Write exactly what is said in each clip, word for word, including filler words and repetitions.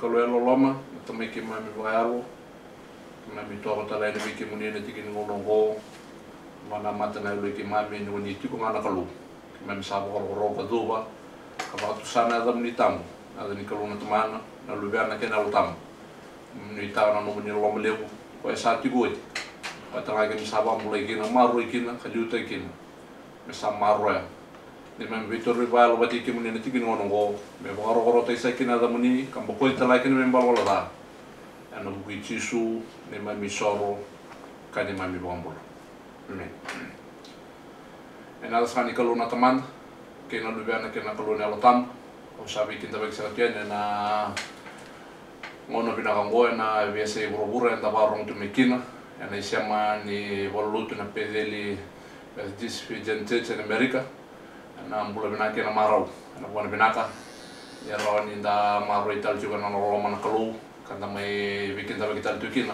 Kalou e loloma, na Tamai keimami vakayalo, keimami toro tale yani vei kemuni ena tiki ni gauna oqo. Vanamata na yalo i keimami ni oni tiko ga na Kalou. Keimami sa vakarokoroko ka cuva ka vakatusa na yacamuni tabu, na yaca ni Kalou na Tamana, na Luvena kei na Yalo Tabu. Nuitaka na nomuni loloma levu, koya sa tiko oti, koya tale ga keimami sa vakabulai kina, maroroi kina ka liutaki kina. Me sa maroroya neimami veitoroi vakayalo vata kei kemuni ena tiki ni gauna oqo, me vakarokorokotaki saka kina na yacamuni ka bokoci tale ga kina neimami valavala ca. Ena vuku i Jisu, neimami isoro ka neimami iVakabula. Emeni. Ena yaca saka ni Kalou na Tamada kei na Luvena kei na Kalou na Yalo Tabu, au sa veikidavaki saka tu yani ena gauna vinaka oqo ena veiyasai vuravura eda vakarorogo tu mai kina, ena isema ni valenilotu na Peceli Methodist Fijian Church ena Amerika. Ena bula vinaka kei na marau, ena vua na vinaka ni rawa ni da maroroi tale tiko ena nona loloma na Kalou, ka da mai veikidavaki tale tu kina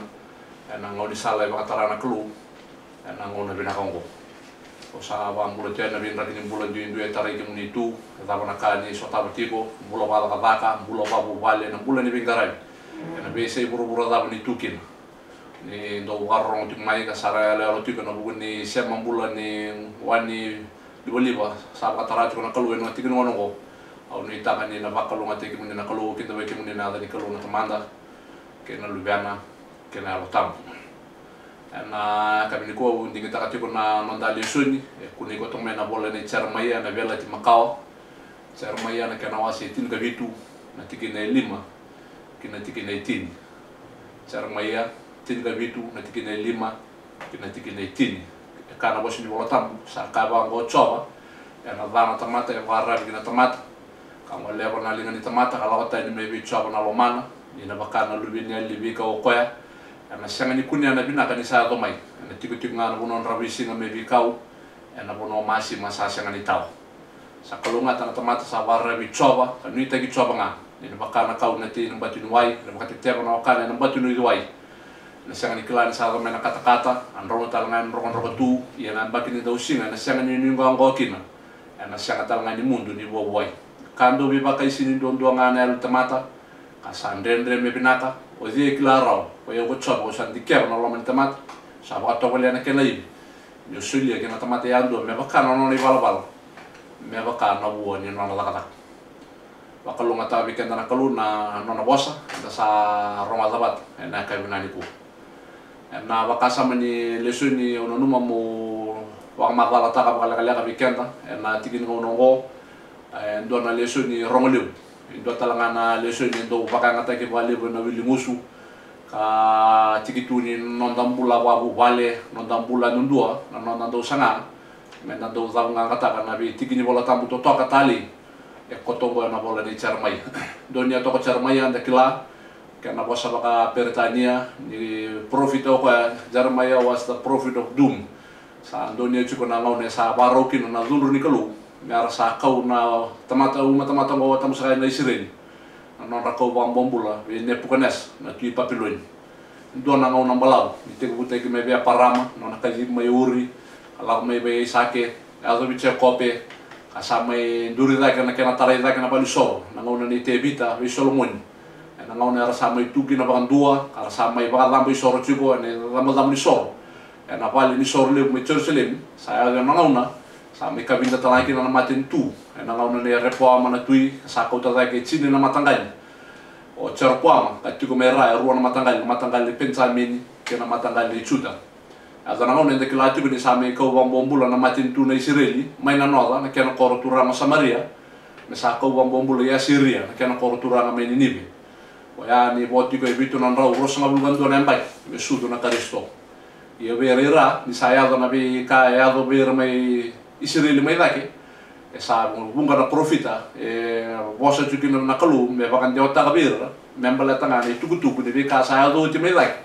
ena gaunisala e vakatara na Kalou ena gauna vinaka oqo. Au sa vakabula tu yani na veidraki ni bula duidui e tarai kemuni tu, e cava na ka ni sotava tiko, bula vakacakacaka, bula vakavuvale, na bula ni veiqaravi, ena veiyasai vuravura cava ni tu kina. Ni dau vakarorogo tiko mai ka sa ra yaloyalo tiko ena vuku ni sema bula ni wa ni livaliva sa vakatara tiko na Kalou ena tiki ni gauna oqo. Au nuitaka ni na vakalougatataki kemuni na Kalou, kidavaki kemuni ena yaca ni Kalou na Tamada kei na Luvena kei na Yalo Tabu. Ena yakavi nikua au digitaka tiko na noda lesoni e kunei koto mai na ivola nei Jeremaia na Veiyalayalati Makawa. Jeremaia na kena wase e tinikavitu, na tikina e lima ki na tikina e tini. Jeremaia tinikavitu, na tikina e lima ki na tikina e tini. E kaya na vosa ni iVola Tabu, sa kaya vaqo o Jiova: Ena ca na tamata e vakararavi ki na tamata, ka goleva na liga ni tamata ka lako tani mai vei Jiova na lomana, ni na vaka na luveniyali ni veikau o koya. Ena sega ni kunea na vinaka ni sa yaco mai, ena tikotiko ga na vanua dravuisiga me veikau, ena vanua masima sa sega ni tawa. Sa kalougata na tamata sa vakararavi Jiova, ka nuitaki Jiova ga, ni na vaka na kau na tei ena bati ni wai, na vakateteva na wakana ena bati ni uciwai. Ena sega ni kila ni sa yaco mai na katakata, a drauna tale ga ena drokadroka tu, ia na yabaki ni dausiga ena sega ni nuiqawaqawa kina, ena sega tale ga ni mudu ni vuavuai. Ka dau veivakaisini duadua ga na yalo ni tamata, ka sa dredre me vinaka. O cei e kila rawa? Koi au ko Jiova, au sa dikeva na loma ni tamata, sa vakatovolea na kena ivi, me'u solia ki na tamata yadua me vaka na nona ivalavala, me vaka na vua ni nona cakacaka. Vakalougatataka vei keda na Kalou na nona vosa eda sa rogoca vata ena yakavi nikua. Ena vakasama ni lesoni au nanuma me'u vakamacalataka vakalekaleka vei keda ena tiki ni gauna oqo, e dua na lesoni rogo levu. E dua tale ga na lesoni e dau vakayagataki vakalevu ena wili gusu, ka tiki tu ni noda bula vakavuvale, noda bula duadua, na noda dau saga me da dau cavaqaqataka na veitiki ni Vola Tabu totoka talei e koto oqo ena vola nei Jeremaia. Donuya toka o Jeremaia, da kila, kena vosa vakaperitania, ni parofita o koya. Jeremiah was the prophet of doom. Sa donuya tiko na gauna e sa vakarau kina na cudru ni Kalou me ra sa kau na tamata, uma tamata oqo, tabu saka na Isireli, na nodra kau vakabobula vei Nepukanesa na tui Papiloni. Dua na gauna balavu ni tekivutaki mai vei Eparama na nona kacivi mai Uri, ka lako mai vei Aisake, yaco vei Jekope, ka sa mai duri cake na kena tarai cake na valenisoro na gauna nei Tevita vei Solomoni. Ena gauna era sa mai tu kina vakadua, ka ra sa mai vakacabo isoro tiko ena icabocabo ni soro ena vale ni soro levu mai Jerusalemi. Sa yaco na gauna sa mai kavida tale ga kina na matanitu ena gauna nei Repoama na tui, ka sa kauta cake e tini na mataqali o Jeropoama, ka tiko mai ra e rua na mataqali, na mataqali nei Penijamini kei na mataqali nei Juta. Yaco na gauna eda kila tiko ni sa mai kau vakabobula na matanitu na Isireli mai na noca, na kena koro turaga o Samaria, me sa kau vakabobula i Asiria, na kena koro turaga mai Ninive. Oya ni vo tiko e vitu na drau ruasagavulu ka dua na yabaki me sucu na Karisito. Ia vei ira, ni sa yaco na veika e yaco vei ira mai Isireli mai cake, e sa vuqa na parofita e vosa tiko kina na Kalou me vakadewataka vei ira, me baleta ga na itukutuku ni veika sa yaco oti mai cake,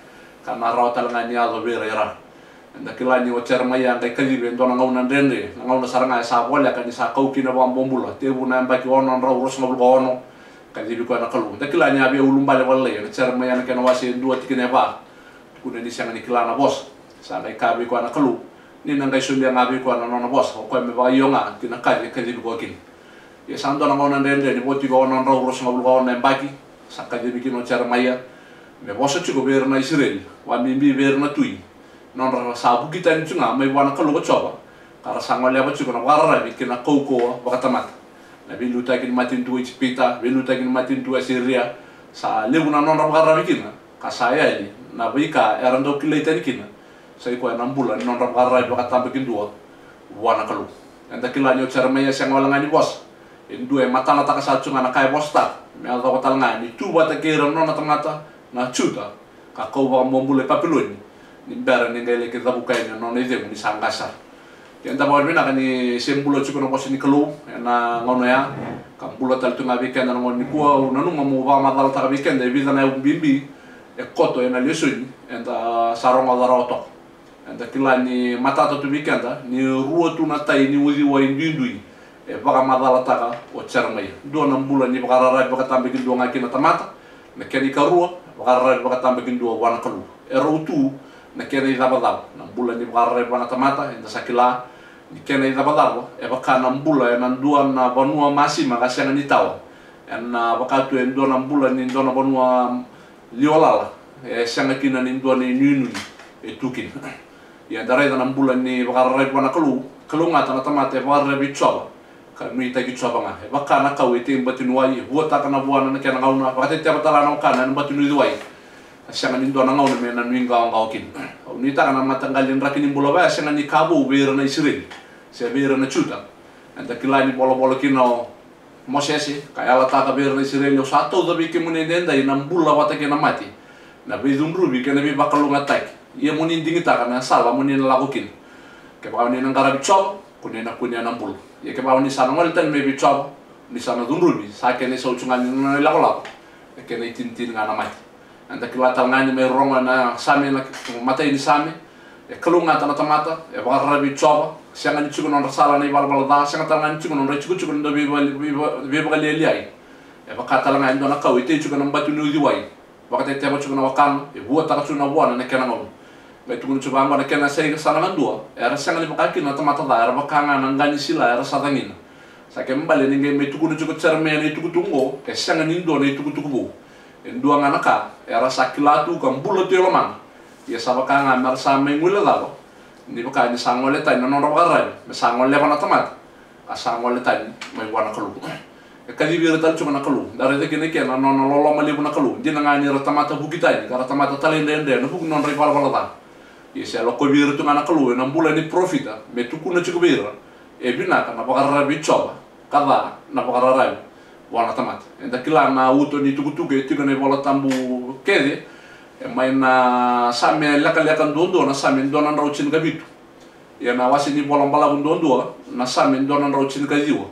ka na rawa tale ga ni yaco vei ira. Eda kila ni o Jeremaia a qai kacivi e dua na gauna dredre, na gauna sara ga e sa voleka ni sa kau kina vakabobula, tekivu na yabaki ono na drau ruasagavulu ka ono, kacivi koya na Kalou. Eda kila ni a via ulubale vakalailai ena Jeremaia na kena wase e dua, tikina e va. Tukuna ni sega ni kila na vosa. Sa qai kaya vei koya na Kalou ni na qai solia ga vei koya na nona vosa, o koya me vakaio ga ki na kaci e kacivi koya kina. Ia sa dua na gauna dredre ni vo tiko ono na drau ruasagavulu ka ono na yabaki, Sa kacivi kina o Jeremaia me vosa tiko vei ira na Isireli, vakabibi vei ira na tui, nodra sa vuki tani tu ga mai vua na Kalou ko Jiova, ka ra sa goleva tiko na vakararavi kei na kaukauwa vakatamata. Na veiliutaki ni matanitu o Ijipita, veiliutaki ni matanitu o Asiria, sa levu na nodra vakararavi kina, ka sa yali na veika era dau kilai tani kina. Sa i koya na bula ni nodra vakararavi vakatabakidua vua na Kalou. Eda kila ni o Jeremaia sega wale ga ni vosa e dua e matanataka sara tu ga na ka e vosataka, me yacova tale ga ni tu vata kei ira na nona tamata na Juta, ka kau vakabobula i Papiloni, ni bera ni qai laki cavuka yani na nona icegu ni sa qase sara. Ia eda vakavinavinaka ni se bula tiko na vosa ni Kalou ena gauna oya, ka bula tale tu ga vei keda na gauna nikua. Au nanuma meu vakamacalataka vei keda e vica na yavu bibi e koto ena lesoni eda sa rogoca rawa toka. Eda kila ni matata tu vei keda ni rua tu na tai ni uciwai duidui e vakamacalataka o Jeremaia. Dua na bula ni vakararavi vakatabakidua ga kina tamata, na kena ikarua, vakararavi vakatabakidua vua na Kalou. E rau tu na kena icavacava. Na bula ni vakararavi vua na tamata, eda sa kila ni kena icavacava e vaka na bula ena dua na vanua masima ka sega ni tawa. Ena vaka tu e dua na bula ni dua na vanua liwalala, e sega kina ni dua na inuinui e tu kina. Ia eda raica na bula ni vakararavi vua na Kalou, kalougata na tamata e vakararavi Jiova, ka nuitaki Jiova ga. E vaka na kau e tei bati ni wai, e vuataka na vuana na kena gauna, vakateteva tale ga na wakana ena bati ni uciwai, ka sega ni dua na gauna me na nuiqawaqawa kina. Au nuitaka na mataqali draki ni bula vaya sega ni ka vou vei ira na Isireli se vei ira na Juta. Eda kila ni volavola kina o Mosese, ka yalataka vei ira na Isireli, au sa tauca vei kemuni edaidai na bula vata kei na mate, na veicudruvi kei na veivakalougatataki. Ia mo ni digitaka na sala mo ni na lako kina. Kevaka o ni na qaravi Jiova, ko ni na kunea na bula. Ia kevaka o ni sa na gole tani mai vei Jiova, o ni sa na cudruvi, sa kena isau tu ga ni nona ilakolako, e kena itinitini ga na mate. Eda kila tale ga ni mai rogo ena Same, na matai ni Same, e kalougata na tamata e vakararavi Jiova, sega ni tiko na nodra sala na ivalavala ca, sega tale ga ni tiko na nodra itikotiko ni dau veivali-, veiva-, veivakalialiai. E vaka tale ga e dua na kau e tei tiko ena bati ni uciwai, vakateteva tiko na wakana, e vuataka tiko na vuana ena kena gauna. Qai tukuna tiko vaqo na kena saika sa na kadua, era sega ni vaka kina na tamata ca, era vaka ga na qa ni sila era sa cagina. Sa kena ibalebale ni qai mai tukuna tiko o Jeremaia na itukutuku oqo, e sega ni dua na itukutuku vou. E dua ga na ka era sa kila tu ka bula tu e lomana. Ia sa vaka ga me ra sa mai guilecava ni vaka ni sa gole tani na nodra vakararavi, me sa goleva na tamata, ka sa gole tani mai vua na Kalou. E kacivi ira tale tiko na Kalou. Da raica kina e kena na nona loloma levu na Kalou. Dina ga ni ra tamata vuki tani, ka ra tamata talaidredre ena vuku ni nodra ivalavala ca. Ia se lakovi ira tu ga na Kalou ena bula ni parofita me tukuna tiko vei ira e vinaka na vakararavi Jiova, ka ca na vakararavi vua na tamata. Eda kila na uto ni tukutuku e tiko ena iVola Tabu kece, e mai na Same lekaleka duadua, na Same dua na drau tinikavitu. Ia na wase ni ivola balavu duadua, na Same dua na drau tinikaciwa.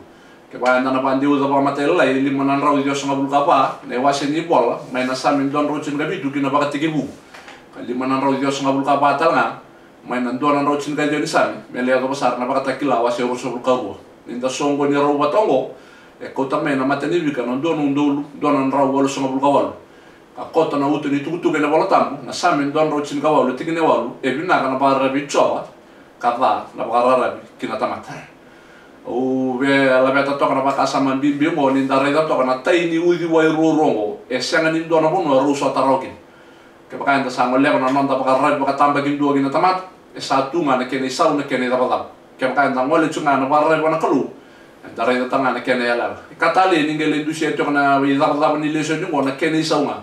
Kevaka eda na vakadeuca vakamatailalai, e lima na drau ciwasagavulu ka va na iwase ni ivola, mai na Same dua na drau tinikavitu ki na Vakatekivu. Ka lima na drau ciwasagavulu ka va tale ga mai na dua na drau tinikaciwa ni Same, me lai yacova sara na Vakatakila wase ruasagavulu ka rua. Ni da soqoni rau vata oqo, e kauta mai na Matanifika na dua na udolu dua na drau walusagavulu ka walu. Ka koto na uto ni tukutuku ena iVola Tabu, na Same dua na drau tinikawalu, tikina e walu, e vinaka na vakararavi Jiova, ka ca na vakararavi ki na tamata. Au via laveta toka na vakasama bibi oqo ni da raica toka na tai ni uciwai ruarua oqo, e sega ni dua na vanua rau sota rawa kina. Kevaka eda sa goleva na noda vakararavi vakatabakidua ki na tamata, e sa tu ga na kena isau, na kena icavacava. Kevaka eda gole tu ga na vakararavi vua na Kalou, eda raica tale ga na kena yalayala. E ka talei ni qai lai dusia toka na icavacava ni lesoni oqo, na kena isau ga.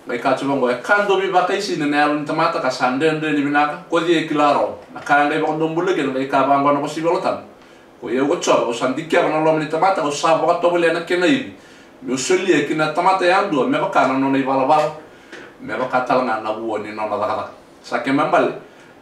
Qai ka tu vaqo, e ka dau veivakaisini na yalo ni tamata ka sa dredre ni vinaka, ko cei e kila rawa? Na ka e qai vakadobula kina, qai ka vaqo na vosa ni iVola Tabu: Ko i au ko Jiova, au sa dikeva na loma ni tamata, au sa vakatovolea na kena ivi, meu solia ki na tamata yadua me vaka na nona ivalavala, me vaka tale ga na vua ni nona cakacaka. Sa kena ibalebale,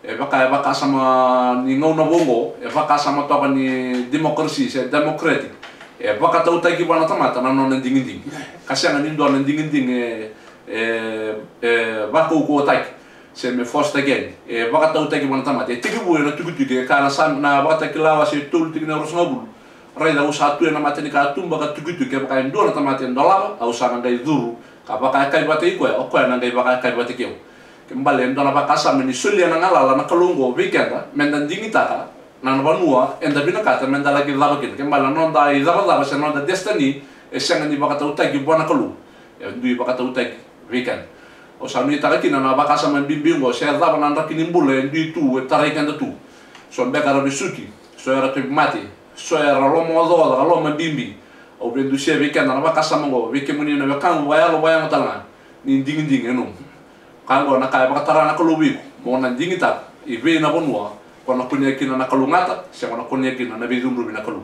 e vaka, e vakasama ni gauna vou oqo, e vakasama toka ni democracy se democratic. E vakatautaki vua na tamata na nona digidigi. Ka sega ni dua na digidigi e, e, e vakaukauwataki se me forcetaki yani. E vakatautaki vua na tamata. E tekivu ena tukituki, e kaya na Same, na Vakatakila wase tolu tikina ruasagavulu: Raica, au sa tu ena matanikatuba ka tukituki, kevaka e dua na tamata e dolava, au sa na qai curu ka vakayakavi vata kei koya, o koya na qai vakayakavi vata kei au. Kena ibalebale, e dua na vakasama ni solia na galala na Kalou oqo vei keda, meda digitaka na vanua eda vinakata meda laki cava kina. Kena ibalebale na noda icavacava se na noda destiny e sega ni vakatautaki vua na Kalou. e dui vakatautaki vei keda. Au sa nuitaka kina na vakasama bibi oqo, se cava na draki ni bula e dui tu e tarai keda tu. So beka era vesuki, so era tauvimate, so era lomaocaoca ka lomabibi. Au veidusia vei keda na vakasama oqo, vei kemuni na wekaqu vakayalo vakayago tale ga, ni digidigi e nomu. Ka oqo na ka e vakatara na Kalou vei iko, mo na digitaka i vei na vanua ko na kunea kina na kalougata se ko na kunea kina na veicudruvi na Kalou.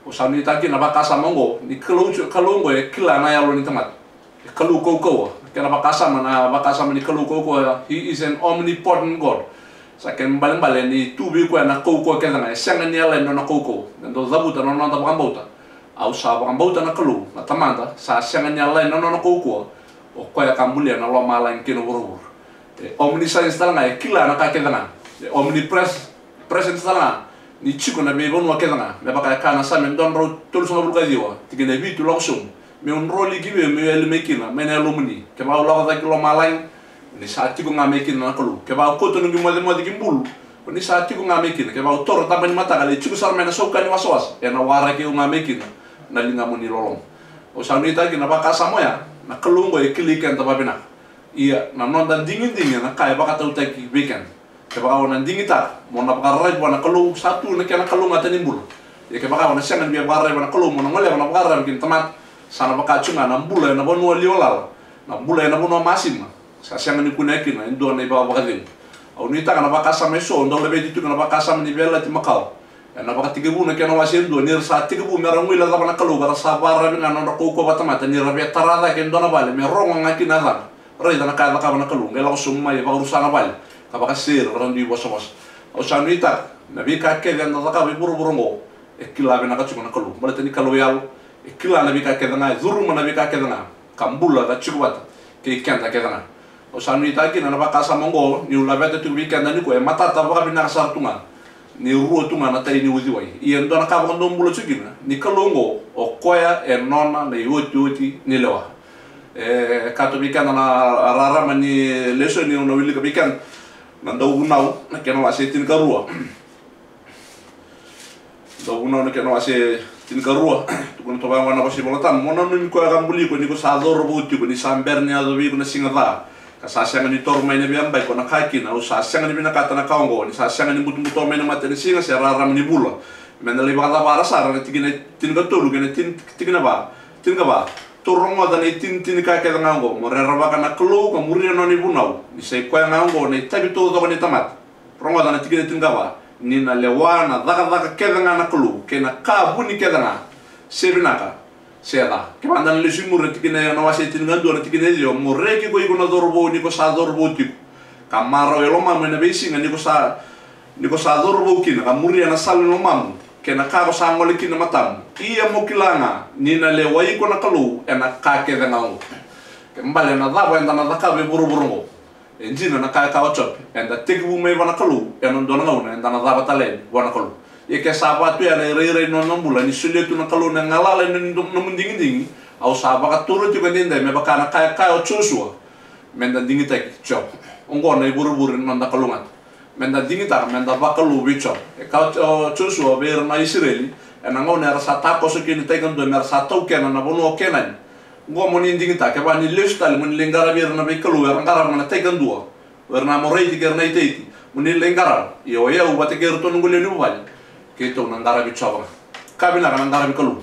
Au sa nuitaka kina na vakasama oqo ni Kalou, Kalou oqo e kila na yalo ni tamata. E Kalou kaukauwa. Kena vakasama, na vakasama ni Kalou kaukauwa, he is an omnipotent God. Sa kena ibalebale ni tu vei koya na kaukauwa kece ga, e sega ni yalani nona kaukauwa. Me dau cavuta na noda vakabauta. Au sa vakabauta na Kalou, na Tamada, sa sega ni yalani na nona kaukauwa. O koya ka bulia na lomalagi kei na vuravura. E omniscience tale ga, e kila na ka kece ga. E omnipres-, presence tale ga, ni tiko na veivanua kece ga. Me vaka e kaya na Same dua na drau tolusagavulu ka ciwa, tikina e vitu lako sobu. Meu droli ki vei, meu yali mai kina, mai na yalomuni. Kevaka au lako cake ki lomalagi, ni sa tiko ga mai kina na Kalou. Kevaka au kauta noqu imocemoce ki bulu, o ni sa tiko ga mai kina. Kevaka au taura taba ni mataka, lai tiko sara mai na sauka ni wasawasa, ena waraki au ga mai kina na ligamuni loloma. Au sa nuitaka kina na vakasama oya, na Kalou oqo e kilai keda vavinaka. Ia, na noda digidigi na ka e vakatautaki vei keda. Kevaka o na digitaka mo na vakararavi vua na Kalou, sa tu na kena kalougata ni bula. Ia kevaka o na sega ni via vakararavi vua na Kalou, mo na goleva na vakararavi ki na tamata, sa na vaka tiko ga na bula ena vanua liwa lala, na bula ena vanua masima. Sa sega ni kunea kina e dua na ivakavakacegu. Au nuitaka na vakasama eso, dau laveti tiko na vakasama ni Veiyalayalati Makawa. Ena Vakatekivu na kena wase e dua, ni ra sa tekivu me ra guilecava na Kalou, ka ra sa vakararavi ga na nodra kaukauwa vakatamata, ni ra via tara cake e dua na vale me rogo ga kina na yacana. Raica na ka e cakava na Kalou, qai lako sobu mai e vakarusa na vale, ka vakasere, ra dui vosavosa. Au sa nuitaka, na veika kece eda cakava e vuravura oqo, e kila vinaka tiko na Kalou. Baleta ni Kalou yalo, e kila na veika kece ga, e curuma na veika kece ga, ka bula ka tiko vata kei keda kece ga. Au sa nuitaka kina na vakasama oqo, niu laveta tiko vei keda nikua, e matata vakavinaka sara tu ga. Ni rua tu ga na tai ni uciwai. Ia e dua na ka vakadua bula tiko kina, ni Kalou oqo, o koya e nona na iotioti ni lewa. E kato vei keda na rarama ni lesoni, au na wilika vei keda na Dauvunau, na kena wase tinikarua. Dauvunau na kena wase tinikarua. Tukuna toka vaqo na vosa iVolatabu: Mo nanumi koya ka buli iko ni ko sa cauravou tiko, ni sa bera ni yaco vei iko na siga ca, ka sa sega ni toro mai na veiyabaki ko na kaya kina: Au sa sega ni vinakata na ka oqo, ni sa sega ni butobuto mai na matanisiga se rarama ni vula. Meda lai vakacavara sara na tikina tinikatolu kei na tini, tikina va, tinikava. Tou rogoca na itinitini ka kece ga oqo: Mo rerevaka na Kalou ka muria na nona ivunau, ni sa i koya ga oqo na itavi taucoko ni tamata. Rogoca na tikina tinikava: Ni na lewa na cakacaka kece ga na Kalou, kei na ka vuni kece ga, se vinaka se ca. Kevaka da na lesu i muri na tikina, na wase tinikadua na tikina e ciwa: Mo reki ko iko na cauravou ni ko sa cauravou tiko, ka marau e lomamu ena veisiga ni ko sa, ni ko sa cauravou kina, ka muria na sala ni lomamu kei na ka ko sa gole kina na matamu. Ia mo kila ga ni na lewai iko na Kalou ena ka kece ga oqo. Ke bale na cava eda na cakava e vuravura oqo? E dina na ka e kaya o Jope, eda tekivu mai vua na Kalou, ena dua na gauna eda na cava tale yani vua na Kalou. Ia ke sa va tu ya na irairai ni noda bula, ni solia tu na Kalou na galala ni nomu digidigi, au sa vakatura tiko edaidai me vaka na ka e kaya o Josua, meda digitaki Jiova. Oqo na ivurevure ni noda kalougata. Meda digitaka, meda vakalou vei Jiova. E kaya o Josua vei ira na Isireli ena gauna era sa takoso kina na tai kadua me ra sa taukena na vanua o Kenani. Oqo mo ni digitaka, kevaka ni lesu tale mo ni lai qaravi ira na veikalou era qarava na tai kadua, o ira na Amoraiti kei ira na Itaiti, mo ni lai qarava. Ia o yau vata kei iratou na noqu lewe ni vuvale, keitou na qaravi Jiova ga. Ka vinaka na qaravi Kalou.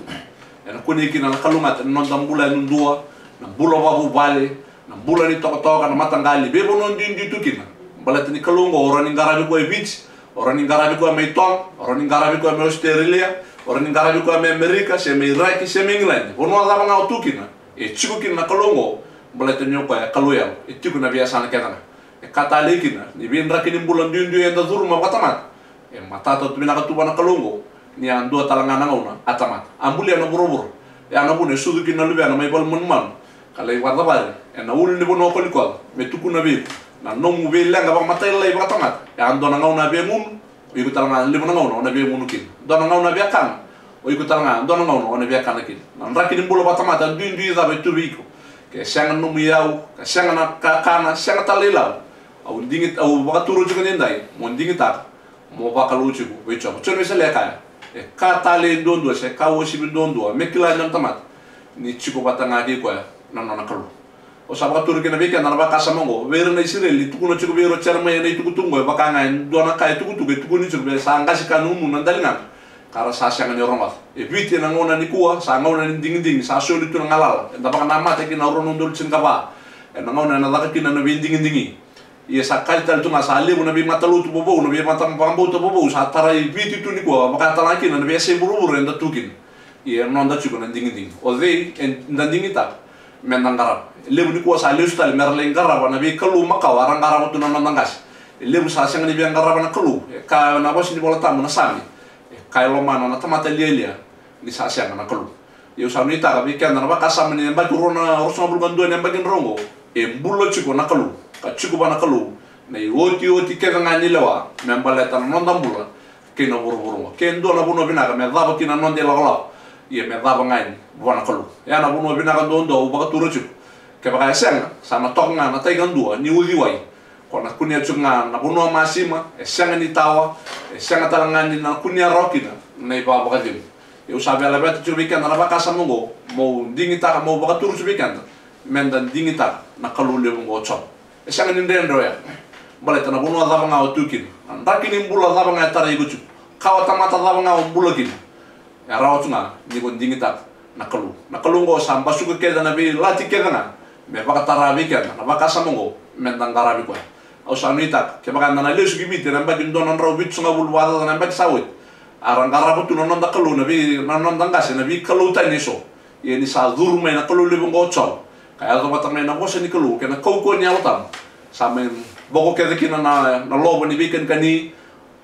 Ena kunei kina na kalougata ni noda bula yadudua, na bula vakavuvale, na bula ni tokatoka, na mataqali, veivanua duidui tu kina. Baleta ni Kalou oqo, o rawa ni qaravi koya e Viti, o rawa ni qaravi koya mai Toga, o rawa ni qaravi koya mai Australia, o rawa ni qaravi koya mai Amerika, se mai Iraki, se mai Igiladi. Vanua cava ga o tu kina, e tiko kina na Kalou oqo, baleta ni o koya e Kalou yalo, e tiko ena veiyasana kece ga. E ka talei kina, ni veidraki ni bula duidui eda curuma vakatamata, e matata tu vinaka tu vua na Kalou oqo, ni a dua tale ga na gauna a tamata. A bulia na vuravura. Ya na vuna e sucu kina na Luvena mai vale ni manumanu, ka lai vakacavari ena ulunivanua o Kolikoca, me tukuna vei iko na nomu veileqa vakamatailalai vakatamata. Ya dua na gauna a via gunu, o iko tale ga levu na gauna o na via gunu kina. Dua na gauna a via kana, o iko tale ga dua na gauna o na via kana kina. Na draki ni bula vakatamata duidui cava e tu vei iko, ke sega na nomu iyau, ka sega na kakana, sega tale na ilavo, au digi, au vakatura tiko edaidai mo digitaka, mo vakalou tiko vei Jiova. Joni Wesele e kaya, e ka talei duadua se ka uasivi duadua me kila e dua na tamata, ni tiko vata ga kei koya na nona Kalou. Au sa vakatura kina vei keda na vakasama oqo vei ira na Isireli, tukuna tiko vei ira o Jeremaia na itukutuku oqo, e vaka ga e dua na ka e tukutuku e tukuni tiko vei, sa qasi ka nunu na daligaga, ka ra sa sega ni rogoca. E Viti ena gauna nikua sa gauna ni digidigi, sa soli tu na galala. Eda vakanamata kina na rua na udolu tinikava ena gauna ena caka kina na veidigidigi. Ia sa kali tale tu ga sa levu na veimatalotu vovou, na veimata vakabauta vovou sa tarai Viti tu nikua, vaka tale ga kina na veiyasai vuravura eda tu kina. Ia e noda tiko na digidigi. O cei eda digitaka meda qarava? E levu nikua sa lesu tale mera lai qarava na veikalou makawa era qarava tu na noda qase. E levu sa sega ni via qarava na Kalou. E kaya na vosa ni Vola Tabu na Same, e kaya e lomana na tamata lialia ni sa sega na Kalou. Ia au sa nuitaka vei keda na vakasama ni yabaki rua na ruasagavulu ka dua ni yabaki drau oqo, e bula tiko na Kalou, ka tiko vua na Kalou na iotioti kece ga ni lewa me baleta na noda bula kei na vuravura oqo. Ke dua na vanua vinaka me cava kina na noda ilakolako, ia me cava ga yani vua na Kalou. E a na vanua vinaka duadua au vakatura tiko. Kevaka e sega, sa na toka ga na tai kadua ni uciwai, ko na kunea tiko ga na vanua masima, e sega ni tawa, e sega tale ga ni na kunea rawa kina na ivakavakacegu. Au sa via laveta tiko vei keda na vakasama oqo, meu digitaka, meu vakatura tiko vei keda meda digitaka na Kalou levu oqo o Jiova. E sega ni dredre oya. Baleta na vanua cava ga o tu kina, na draki ni bula cava ga e tarai iko tiko, kawa tamata cava ga o bula kina, e rawa tu ga ni ko digitaka na Kalou. Na Kalou oqo sa basuka kece na veilati kece ga me vakatara vei keda na vakasama oqo meda qaravi koya. Au sa nuitaka kevaka eda na lesu ki Viti ena yabaki dua na drau vitusagavulu vakacaca na yabaki sa oti, a ra qarava tu na noda kalou, na vei, na noda qase, na veikalou tani eso. Ia ni sa curu mai na Kalou levu oqo o Jiova, ka yaco vata mai na vosa ni Kalou kei na kaukauwa ni Yalo Tabu, sa mai voko kece kina na, na lovo ni veikanikani,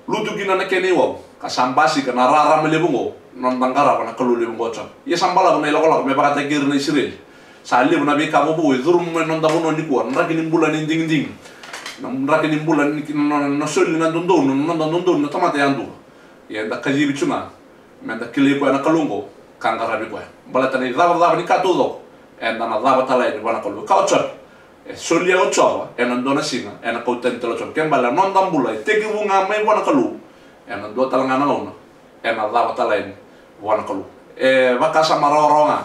lutu kina na kena iwau, ka sa basika na rarama levu oqo, na noda qarava na Kalou levu oqo o Jiova. Ia sa balavu na ilakolako me vakataki ira na Isireli. Sa levu na veika vovou e curu mai na noda vanua nikua, na draki ni bula ni digidigi, na draki ni bula ni, na, na, na soli na dodonu, na noda dodonu na tamata yadua. Ia eda kacivi tu ga meda kilai koya na Kalou oqo ka qaravi koya. Baleta na icavacava ni ka taucoko eda na cava tale yani vua na Kalou. Ka o Jiova, e solia o Jiova ena dua na siga, ena kau tani tale o Jiova. Kena ibalebale na noda bula e tekivu ga mai vua na Kalou, ena dua tale ga na gauna ena cava tale yani vua na Kalou. E vakasama rawarawa ga,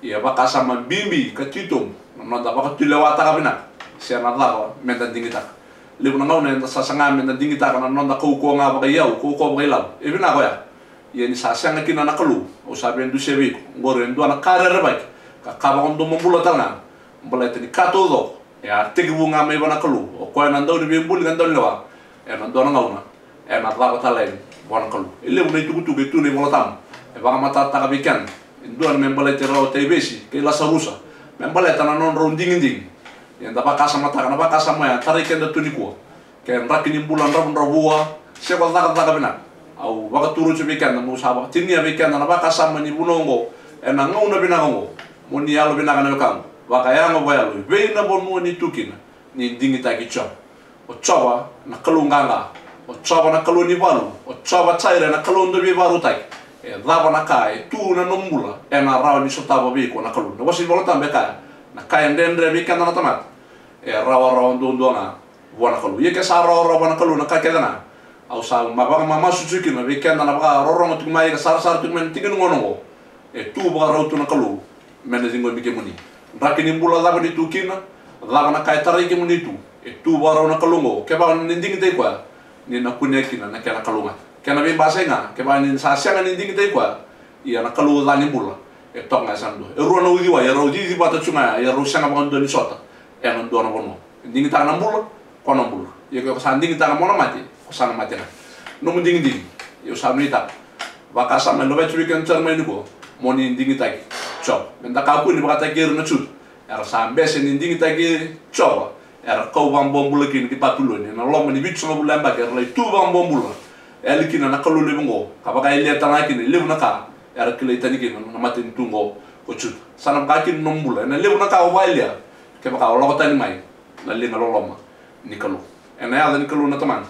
ia vakasama bibi ka titobu na noda vakatulewataka vinaka se na cava meda digitaka. Levu na gauna eda sasaga meda digitaka na noda kaukauwa ga vakaiyau, kaukauwa vakailavo. E vinaka oya. Ia ni sa sega kina na Kalou, au sa via dusia vei iko, oqori e dua na ka rerevaki ka ka vakadomobula tale ga. Baleta ni ka taucoko e a tekivu ga mai vua na Kalou. O koya na dauniveibuli ka daunilewa, ena dua na gauna ena cava tale yani vua na Kalou. E levu na itukutuku e tu ena iVola Tabu e vakamatatataka vei keda. E dua na me baleti Rau Taivesi kei Lasarusa, me baleta na nodrau digidigi. Ia eda vakasamataka na vakasama oya, tarai keda tu nikua. Ke draki ni bula dravudravua se ko cakacaka vinaka, au vakatura tiko vei keda meu sa vakatinia vei keda na vakasama ni vunau oqo ena gauna vinaka oqo. Mo ni yalovinaka na wekaqu, vakayago vakayalo, i vei na vanua ni tu kina, ni digitaki Jiova. O Jiova na Kalou qaqa, o Jiova na Kalou ni valu, o Jiova Jaire na Kalou dauveivakarautaki. E cava na ka e tu na nomu bula, ena rawa ni sotava vei iko na Kalou. Na vosa ni Vola Tabu e kaya, na ka e dredre vei keda na tamata, e rawarawa duadua ga vua na Kalou. Ia ke sa rawarawa vua na Kalou na ka kece ga, au sa ma vakamamasu tiko kina vei keda na vakarorogo tiko mai ka sarasara tiko mai na tiki ni gauna oqo. E tu vakarau tu na Kalou me na ciqomi kemuni. Draki ni bula cava ni tu kina, cava na ka e tarai kemuni tu, e tu vakarau na Kalou oqo. Kevaka ni digitaki koya, ni na kunea kina na kena kalougata. Kena veibasai ga, kevaka ni sa sega ni digitaki koya, ia na Kalou ca ni bula e toka ga e sa dua. E rua na uciwai e rau cici vata tu ga ya, ia rau sega vakadua ni sota ena dua na vanua. Digitaka na bula, ko na bula. Ia ke ko sa digitaka mo na mate, ko sa na mate ga. Nomu digidigi, ia au sa nuitaka vakasama e laveti vei keda na tara mai nikua, mo ni digitaki Jiova. Meda kakua ni vakataki ira na Juta era sa bese ni digitaki Jiova, era kau vakabobula kina ki Papiloni ena loma ni vitusagavulu na yabaki, era lai tu vakabobula. E yali kina na Kalou levu oqo, ka vakayalia tale ga kina e levu na ka era kilai tani kina na matanitu oqo ko Juta. Sa na vaka kina na nomu bula, ena levu na ka o vakayalia kevaka o lako tani mai na liga loloma ni Kalou. Ena yaca ni Kalou na Tamana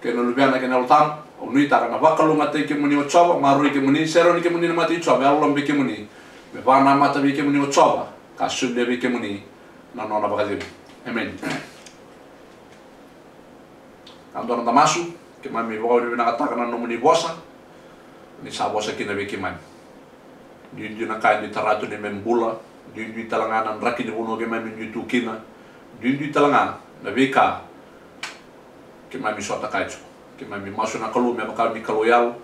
kei na Luvena kei na Yalo Tabu, au nuitaka na vakalougatataki kemuni o Jiova, maroroi kemuni, sere yani kemuni na mata i Jiova, yalololoma vei kemuni, me vakanamata vei kemuni o Jiova, ka solia vei kemuni na nona vakacegu. Emeni. Na dua na masu, keimami vakavinavinakataka na nomuni vosa ni sa vosa kina vei keimami. Duidui na ka e dui tara tu neimami bula, Duidui tale ga na draki ni vanua keimami dui tu kina. Duidui tale ga na veika keimami sota kaya tiko. Keimami masu na Kalou me vaka ni Kalou yalo.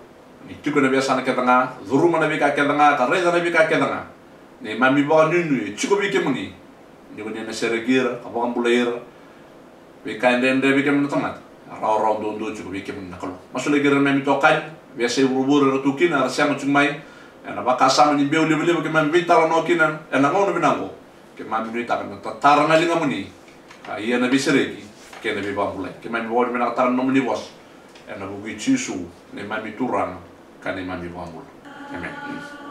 Ni tiko ena veiyasana kece ga, curuma na veika kece ga, ka raica na veika kece ga. Neimami vakanuinui e tiko vei kemuni. Ni ko ni na sereki ira, ka vakabulai ira. Veika e dredre vei kemuni na tamata, e rawarawa duadua tiko vei kemuni na Kalou. Masulaki ira na neimami itokani, veiyasai vuravura era tu kina, era sema tiko mai. Ena vakasama ni biau livaliva keimami veitalanoa kina ena gauna vinaka oqo. Keimami nuitaka na tatara na ligamuni, ka ia na veisereki kei na veivakabulai. Keimami vakavinavinakataka na nomuni vosa. Ena vuku i Jisu, neimami Turaga ka neimami iVakabula. Emeni.